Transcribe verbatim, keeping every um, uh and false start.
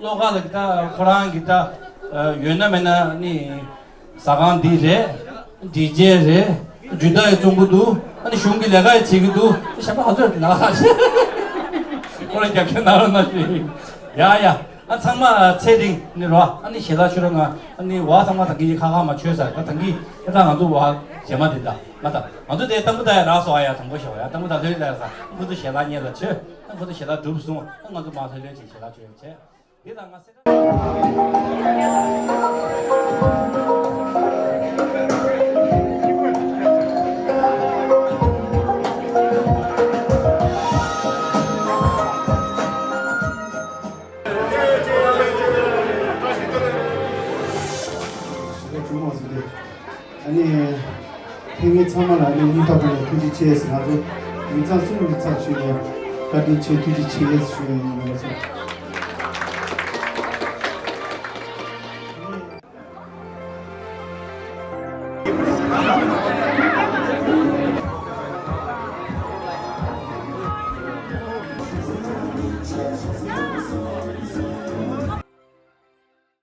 བློ་ཁ་ལ་གི་ད་ཁོ་རང་གི་ད་ཡོད་ན་མེད་ན་ནི་ཟ་ཁང་འདི་རེད། ཌི་ཇེ་རེད། ཇུ་ཏ་ཡི་བཙོང་གི་འདུག་ཨ་ནི་གཞུང་གི་ལས་ཀ་ཡི་བྱེད་ཀྱི་འདུག་གཞན་པ་ཧ་ཚོད་ལ་ཁོ་རང་རྒྱབ་སྐྱོར་གནང་རོགས་གནང་ཞུ་ཡིན། ཡ་ཡ། ཨ་ཚང་མ་ཚེ་རིང་ནི་རོ། ཨ་ནི་ཞལ་ལག་མཆོད་རོགས་གནང་། ཨ་ནི་བ་ཚང་མ་ད་གི་ཁ་ཁ་མ་མཆོད་ས་ད་ད་གི་ཨ་ད་ང་ཚོ་བ་རྗེས་མ་འདི་ད་མ་ད་ང་ཚོ་དེ་ཏམ་བུ་ད་ཡ་རག་སོ། ཨ་ཡ་དང་པོ་ཤོ་ཡ་ཏམ་བུ་ད་ལྷོད་ལ་ས་ཁོ་ཚོ་ཞལ་ལག་ཉེ་ལ་མཆོད། ཨ་ཁོ་ཚོ་ཞལ་ལག་གྲུབ་སོང་། ཨ་ང་ཚོ་མ་ལྷོད་ལྷོད་ཅིག་ཞལ་ལག་མཆོད་བྱས། འདི་ལ་ང་སེ་ཨ་ནི། ཕེབས་མཁན་ཚང་མ་ལ་ནི་སྙིང་ཐག་པ་ནས་ཐུགས་རྗེ་ཆེ་ཟེར། ང་ཚོ་མི་ཚང་གསུམ་གྱི་ཚབ་ཞུས་ནས་བཀའ་དྲིན་ཆེ་ཐུགས་རྗེ་ཆེ་ཞུ་ཡ་ཡིན། ང་ཚོ།